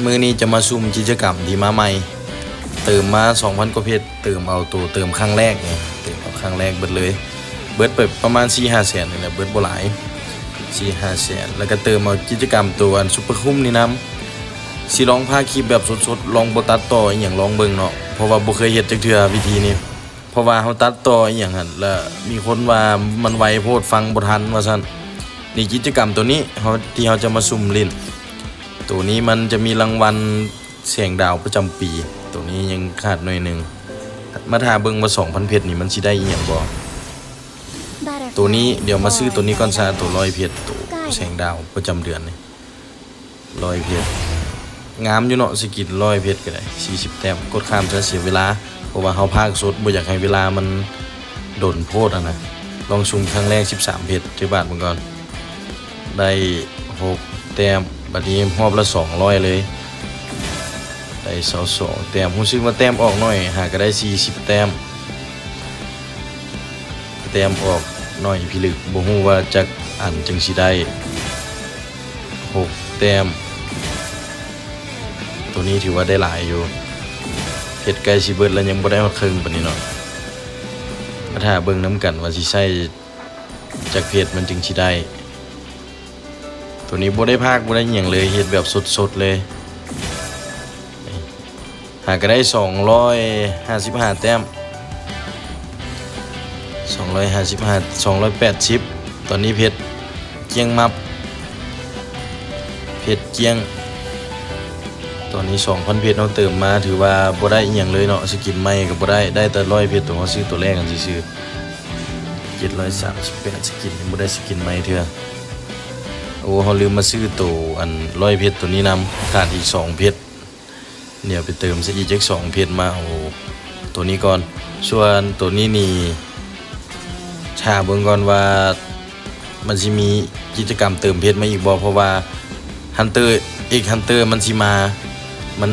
ມື້ນີ້ຈະມາຊຸ່ມກິດຈະກຳທີ່ມາໃໝ່ ເຕີມມາສອງພັນກວ່າເພັດ ເຕີມເອົາໂຕເຕີມຄັ້ງແລກນີ້ ເຕີມເອົາຄັ້ງແລກເບິດເລີຍ ເບິດໄປປະມານສີ່ຫ້າແສນນີ້ແຫຼະ ເບິດບໍ່ຫຼາຍ ສີ່ຫ້າແສນ ແລ້ວກໍເຕີມເອົາກິດຈະກຳໂຕອັນຊຸບເປີຄຸ້ມນີ້ນຳ ຊິລອງພາຄລິບແບບສົດໆ ລອງບໍ່ຕັດຕໍ່ອີ່ຫຍັງ ລອງເບິ່ງເນາະ ເພາະວ່າບໍ່ເຄີຍເຮັດຈັກເທື່ອວິທີນີ້ ເພາະວ່າເຮົາຕັດຕໍ່ອີ່ຫຍັງຫັ້ນ ແລ້ວມີຄົນວ່າມັນໄວໂພດ ຟັງບໍ່ທັນວ່າຊັ້ນ. ນີ້ກິດຈະກຳໂຕນີ້ ເຮົາ ທີ່ເຮົາຈະມາຊຸ່ມຫຼິ້ນ ໂຕນີ້ມັນຈະມີລາງວັນແສງດາວປະຈຳປີ ໂຕນີ້ຍັງຂາດໜ້ອຍໜຶ່ງ ມາຖ້າເບິ່ງວ່າສອງພັນເພັດນີ້ມັນຊິໄດ້ອີ່ຫຍັງບໍ່. ໂຕນີ້ ດຽວມາຊື້ໂຕນີ້ກ່ອນຊະ ໂຕຮ້ອຍເພັດ ໂຕແສງດາວປະຈຳເດືອນນີ້ ຮ້ອຍເພັດ ງາມຢູ່ເນາະ ສະກິນຮ້ອຍເພັດກໍໄດ້ ສີ່ສິບແຕ້ມ ກົດຂ້າມຊະ ເສຍເວລາ ເພາະວ່າເຮົາພາກສົດ ບໍ່ຢາກໃຫ້ເວລາມັນດົນໂພດຫັ້ນນະ. ລອງຊຸ່ມຄັ້ງແລກສິບສາມເພັດ ຈັກບາດເບິ່ງກ່ອນ ໄດ້ຫົກແຕ້ມ ບາດນີ້ຮອບລະສອງຮ້ອຍເລີຍ ໄດ້ຊາວສອງແຕ້ມ ຮູ້ສຶກວ່າແຕ້ມອອກໜ້ອຍ ຫາກໍໄດ້ສີ່ສິບແຕ້ມ ແຕ້ມອອກໜ້ອຍພິລຶກ ບໍ່ຮູ້ວ່າຈັກອັນຈຶ່ງຊິໄດ້ຫົກແຕ້ມ ໂຕນີ້ຖືວ່າໄດ້ຫຼາຍຢູ່ ເພັດໃກ້ຊິເບິດແລ້ວ ຍັງບໍ່ໄດ້ຮອດເຄິ່ງປານນີ້ເນາະ ມາຖ້າເບິ່ງນຳກັນວ່າຊິໃຊ້ຈັກເພັດມັນຈຶ່ງຊິໄດ້. ໂຕນີ້ບໍ່ໄດ້ພາກ ບໍ່ໄດ້ຫຍັງເລີຍ ເຮັດແບບສົດໆເລີຍ ຫາກໍໄດ້ສອງຮ້ອຍຫ້າສິບຫ້າແຕ້ມ ສອງຮ້ອຍຫ້າສິບຫ້າ ສອງຮ້ອຍແປດສິບ ຕອນນີ້ເພັດກ້ຽງມັບ ເພັດກ້ຽງ ຕອນນີ້ສອງພັນເພັດເຮົາເຕີມມາ ຖືວ່າບໍ່ໄດ້ອີ່ຫຍັງເລີຍເນາະ ສະກິນໃໝ່ກໍບໍ່ໄດ້ ໄດ້ແຕ່ຮ້ອຍເພັດໂຕເຮົາຊື້ໂຕແລກຫັ້ນຊື່ໆ ເຈັດຮ້ອຍສາມສິບແປດສະກິນ ຍັງບໍ່ໄດ້ສະກິນໃໝ່ເທື່ອ. ໂອ້ ເຮົາລືມມາຊື້ໂຕອັນຮ້ອຍເພັດໂຕນີ້ນຳ ຂາດອີກສອງເພັດ ດຽວໄປເຕີມໃສ່ອີກຈັກສອງເພັດມາເອົາໂຕນີ້ກ່ອນ ສ່ວນໂຕນີ້ນີ້ ຖ້າເບິ່ງກ່ອນວ່າມັນຊິມີກິດຈະກຳເຕີມເພັດມາອີກບໍ່ ເພາະວ່າ Hunter X Hunter ມັນຊິມາ